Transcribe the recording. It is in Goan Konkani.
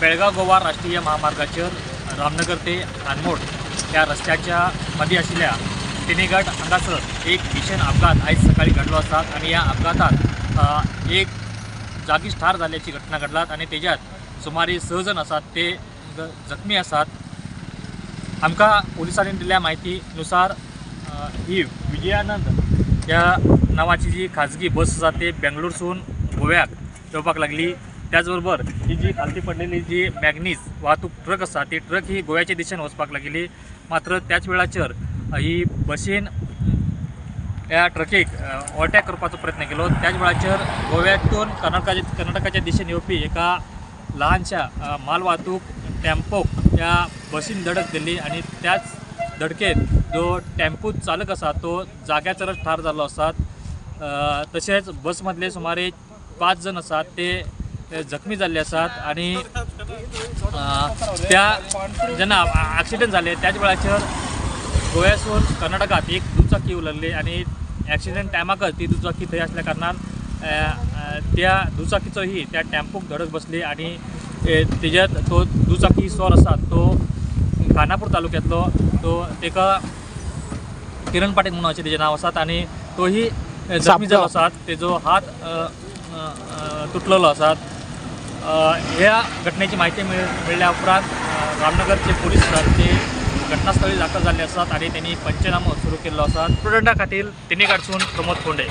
बेळगांव गोवा राष्ट्रीय महामार्गाचेर रामनगर ते अनमोड ह्या रस्त्याच्या मदीं आशिल्ल्या तेनेघाट हांगासर एक भीषण अपघात आयज सकाळी घडलो आसा आनी ह्या अपघातांत एक जागीच ठार जाल्ल्याची घटना घडलात आनी तेज्यात सुमारे 6 जण आसात ते जखमी आसात। आमकां पोलिसांनी दिल्ल्या म्हायतीनुसार ही विजयानंद ह्या नांवाची जी खाजगी बस आसा ती बेंगलोरसून गोव्याक येवपाक लागली। त्याचबरोबर ही जी खालती पडलेली जी मॅग्नीज वाहतूक ट्रक आसा ती ट्रक ही गोव्याच्या दिशेन वचपाक लागिल्ली, मात्र त्याच वेळाचेर ही बसीन ह्या ट्रकीक ओवरटेक करपाचो प्रयत्न केलो। त्याच वेळाचेर गोव्यातून कर्नाटकाच्या दिशेन येवपी एका ल्हानशा माल वाहतूक टेम्पोक त्या बसीन धडक दिली आनी त्याच धडकेत जो टेम्पो चालक आसा तो जाग्याचेरच ठार जाल्लो आसा। तशेंच बसमदले सुमारे 5 जण आसात ते जखमी जाल्ले आसात आनी त्या जेन्ना एक्सिडंट जाले त्याच वेळाचेर गोव्यासून कर्नाटकांत एक दुचाकी उलगली आनी एक्सिडंट टायमाकच ती दुचाकी थंय आसल्या कारणान त्या दुचाकीचोही त्या टेम्पोक धडक बसली आनी तेज्यात तो दुचाकी स्वार आसा तो खानापूर तालुक्यांतलो तो तेका किरण पाटील म्हणून अशें तेजें नांव आसात आनी तोही जखमी जाल्लो आसा, तेजो हात तुटलेलो आसा। ह्या घटनेची म्हायती मेळ्ळ्या उपरांत रामनगरचे पोलीस आसात ते घटनास्थळी दाखल जाल्ले आसात आनी त्यांनी पंचनामो सुरू केल्लो आसा। स्टुडंटा खातीर तेनेघाटसून प्रमोद कोंडे।